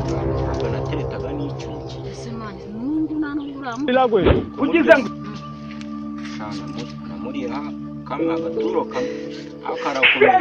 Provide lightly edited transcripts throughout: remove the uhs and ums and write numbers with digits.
Ntabwo nateretaga n'icyuki. Ese man, nungu nta nubwo uramu. Ugize ngo shana namuriha kamwe agaturo kamwe akarakomeye.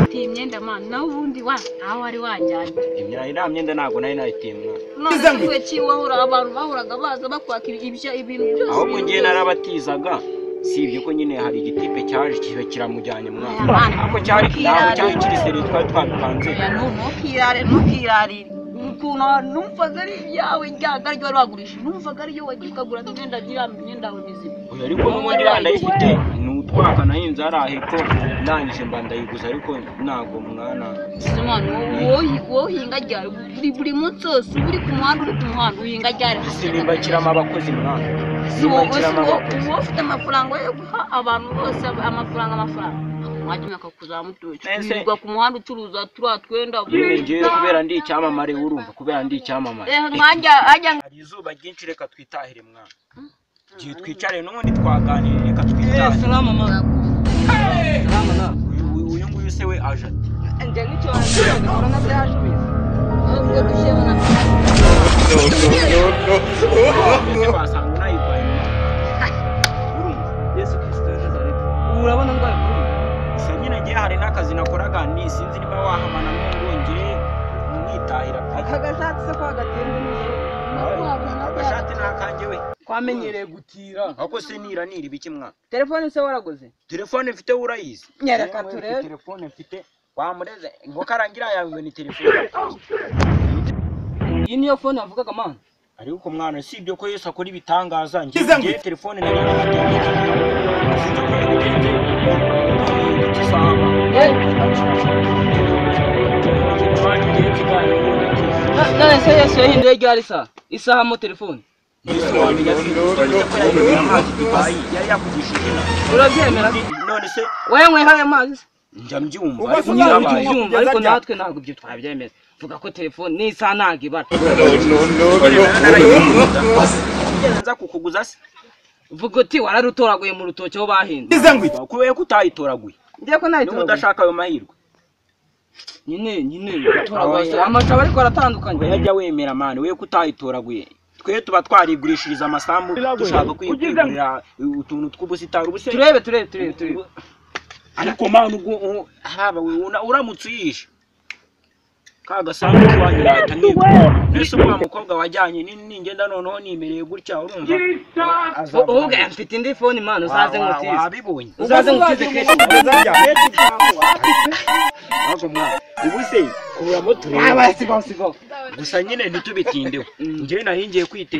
Ati imyenda man, nawe ubundi wa aho wari wajyanye. Imyenda iriya myenda ntabwo nari nayiteye mwana. None se ki wahora abantu bahoraga baza bakwaka ibyo ibintu byose. Ahubwo ngiye narabatizaga, si ibyo ko nyine hari igitipe cyaje kiba kiramujyanye mwana. Ariko cyari ntabwo cyari kiri seri twari twabipanze. Oya, ntukirare ntukirarire. Ukuntu numvaga ari ibyawe ryaga ryo wari wagurisha, numvaga ariyo wagiye ukagura imyenda iriya myenda yawe mizima. Oya, ariko n'ubundi iriya ndayifite, ni utwaka nahinze hariya hepfo, ndangije mba ndayiguza ariko ntabwo mwana. Ese man, wowe uhinga ryari? Buri munsi wose uba uri ku muhanda, uri ku muhanda uhinga ryari? Ese nimba nshyiramo abakozi mwana. Si Nimba wowe nshyiramo abakozi. wowe ufite amafaranga yo guha abantu bose amafaranga amafaranga. Mwajya mwakakuzamutuye. Ese- Wirirwa ku muhanda ucuruza turiya twenda. Nyine ngewe kubera ndi icyamamare, urumva kubera ndi icyamamare. Eh, mwajya ajya Hari izuba ryinshi, reka twitahire mwana. Gihe twicare n'ubundi twaganira, reka twitahire. Salama mama. Salama na. Uyu nguyu se we aje ati. Njye nicyo wanjye corona byaje ubizi. Ubwo dushyemo na Ese wasanga unayirwaye mwana. Urumva? Yesu Kristo wa Nazareti. Ubu urabona ndwaye corona. Gusa nyine ngewe hari n'akazi nakoraga, ni sinzi niba wahamana n'ubwo ngewe mwitahira pe. Aka gashati se kwa gatinze nijoro. Agashati ni akanjye we. Twamenyereye gutira. Ahubwo se nira nira ibiki mwana? Telefone se waraguze? Telefone mfite urayizi. Nyereka Yewe, turebe. Telefone mfite wamureze ngo karangira yawe ngo ni telefone. Iyi niyo phone yavugaga man. Ariko mwana si ibyo ko Yesu akora ibitangaza, ngiye telefone nari mfite. Sinzi ko yabigenze. Isaha. None se Yesu yahinduye ryari sa? Isaha mo telefone. Yesu wamenya se ko yahinduye amazi divayi yari yakugishije inama. Urabyemera? None se Wewe nkwehaye amazi se? njya mbyumva Ubwo ariko se uzaba nyirabaye. ubyumva? Ubyumva ariko natwe ntabwo ibyo twabyemeza. Vuga ko telefone n'isaha ntabwo ibara. Nigeze nza kukuguza se? Vuga uti wararutoraguye mu rutoki aho bahinze. Kubera ko utayitoraguye. Ngiye ko Niba nayitoraguye. udashaka ayo mahirwe. Nyine nyine gutoraguye. Amashaba ariko aratandukanye. Oya jya wemera mani, we ko utayitoraguye. Twe tuba twarigurishiriza amasambu dushaka kwigurira utuntu tw'ubusitani ubuse. Turebe turebe turebe turebe. Ariko mani ubwo haba uramutse uyishe ka gasambu k'iwanyu nahita nkigura. Mbese ubwo wa mukobwa wajyanye ningenda noneho nimereye gutya urumva. Ubwo mfite indi phone man, uzaze ngutize. Wabibonye. Uzaze ngutize kenshi. Ntabwo mwana ubu se kuramo turebe. Aba sigaho sigaho. Gusa nyine ntitubitindeho. Njyewe nari ngiye kwite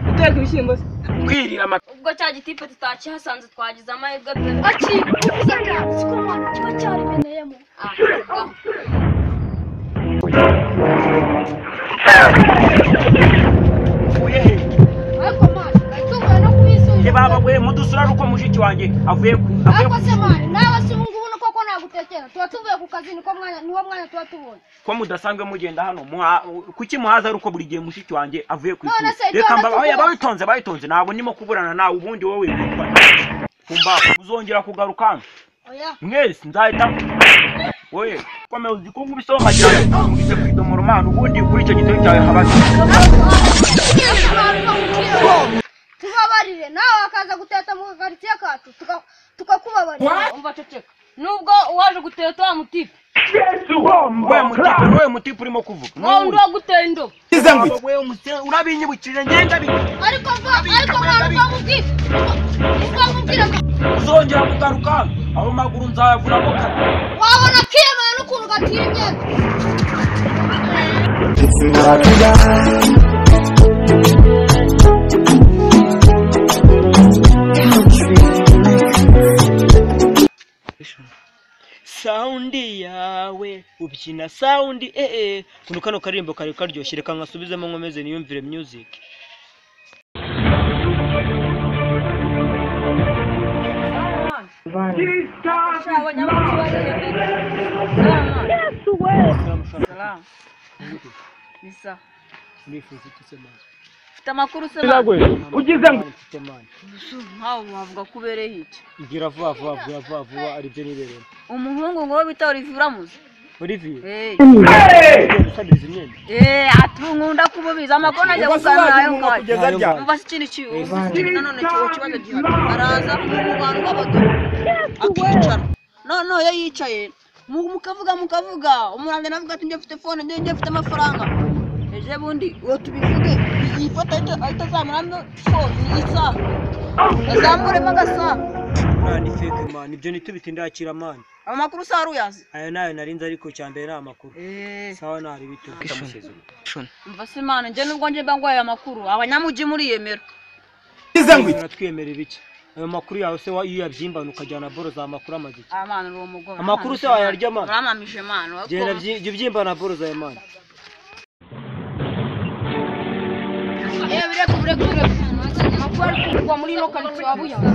Guteka ibishyimbo se. kwirira ubwo cya gitipe tutakihasanze twagize amahirwe pe. Aki Siko mwana kiba cyarimeneyemo. Ah, sigaho. Uvuye he? Ariko mwana tuvuye no kubisubiza. Ye baba we mudusura ari uko mushiki wanjye avuye ku avuye Ariko ku se mwana nawe si ubu ngubu ni koko nagutekera, tuba tuvuye ku kazi niko mwanya niwo mwanya tuba tubonye. Ko mudasanzwe mugenda hano kuki muhaza ari uko buri gihe mushiki wanjye avuye ku None ishuri? se ibyo Reka mba natubonye. oya babitonze babitonze ntabwo ndimo kuburana nawe, ubundi wowe witwa kumba uzongera kugaruka hano. Oya. Mwese nzahita wowe komeza uzi ko nkubise nkagira ngo nkubise ku idomoro mwana, ubundi kuri icyo gitego cyawe haba Tubabarire nawe wakaza guteta mu karitsiye kacu tukakubabarira. Umva ceceka. Nubwo waje guteta wa mutipe. We mutipe, niwe mutipe urimo kuvuga. Wowe undi waguteye indobo. Wewe urabinyibukije ngenda bi Ariko mva ariko mwana uva mubwire. Uva mubwire uzongera kugaruka aho maguru nzayavunamo kabiri. Wabona kiyemera n'ukuntu gatira imyenda. Saundi yawe ubyina saundi eh kuno kano karirimbo kari karyoshye, reka nkasubizemo nkomeze niyumvire music. Salamu. Bisa. Nifuza iki se mani? Ufite amakuru se mwana? Mfite mani. Nkawe wavuga ko ubereye iki? Mbwira vuba vuba, mbwira vuba vuba aribyo nibereyemo. Umuhungu ngo bita Olivier uramuzi? Olivier. Eh. Usabiriza imyenda. Eh, atunkunda kububiza amakuru najya gusana nayo ngayo. Umva se ikindi nanone kibazo gihari. Araza mu bantu b'abagabo akicara. Noneho iyo yicaye mukavuga umurande navuga ati njye mfite phone, njye mfite amafaranga. Ejo bundi uwo tubivuge yifata ahita azamuramo phone isaha. Azamuremo agasaha. Ni fake man, ibyo ntitubitindakira man. Amakuru se uyazi? Ayo nayo narinze ariko cyambere ni amakuru. Sawa nari bito. Umva se man, njye nubwo njye mba ngwaye amakuru, abanyamugi muriyemera. Twiyemera ibiki? Ayo makuru yawe se iyo yabyimbana ukajyana boro za makuru amaziki. Amana uri umugore. Amakuru se wayarya man? Uramamije man. Genda jya ubyimbana boro zawe man. Bireke. Amakuru ari kuvugwa muri ino karitsiye waba uyazi.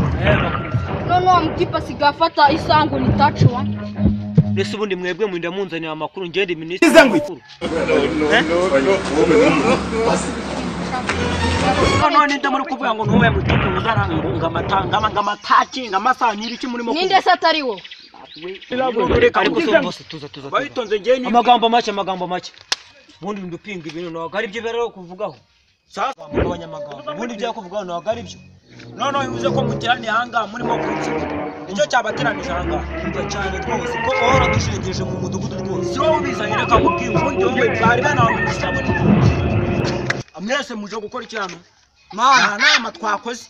Noneho wa mutipe asigaye afata isango ni taci wa. Mbese ubundi mwebwe mwinda munzanira amakuru ngende minisitiri w'amakuru. Noneho ninde muri kuvuga ngo ntuwe mutipe uzaranga ngo amataki ngo amasaha n'ibiki murimo kuvuga. Ninde se atari wowe? Ariko se bose tuza. Bayitonze njye ni amagambo make. Ubundi ndupinga ibintu ntabwo ari byo rero kuvugaho. Sasa abanyamagambo ubundi ibyo kuvugaho ntabwo ari byo. Noneho bivuze ko muteraniye ahangaha murimo kunseka. Nicyo cyabateranije ahangaha. Umva cyane rwose ko uhora dushengeje mu mudugudu rwose. Si wowe ubizanye reka nkubwire ubundi wowe bari banahumura isabune. Mwese muje gukora iki hano? Nta nama twakoze.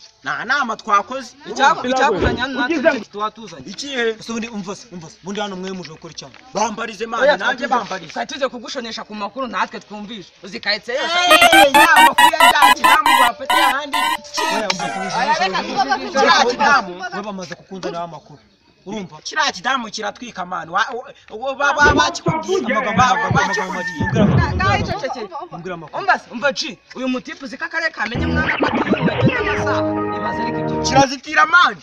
Icyakuzanye hano natwe twatuzanye. Ikihe? Ese ubundi umva se ubundi hano mwe muje gukora iki hano? Bambarize mani nanjye bambarize. Twari tuje kugushonesha ku makuru natwe twumvishe. Uzikayitse yose. Ya makuru ya cya kidamu bafatiye ahandi. Kiriya kidamu we bamaze kukunzanira amakuru. Urumva? Kiriya kidamu kiratwika mani. Bakikubwiye. Umva ci uyu mutipe uziko akarere kamenye mwana ko atiye inkweto n'amasaha. Ibaze ariko ibyo. Kirazitira mani.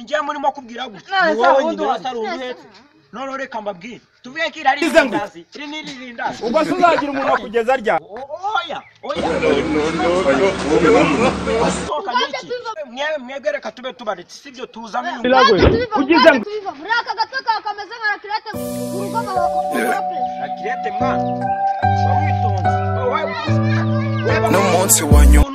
Njye murimo kubwira gutya. Ni wowe nyine wasari uruhetse. Noneho reka mbabwire. Tuvuge ko iri ari irindazi. Iri ni irindazi. Ubwo se uzagira umuntu kugeza rya? Oya. Mwebwe reka tube tubaretse sibyo tuzamo Ugize muri aka gato kawe kameze nka rakirete urugo bakorope. Rakirete mwana. Witonze. N'umunsi wa nyuma.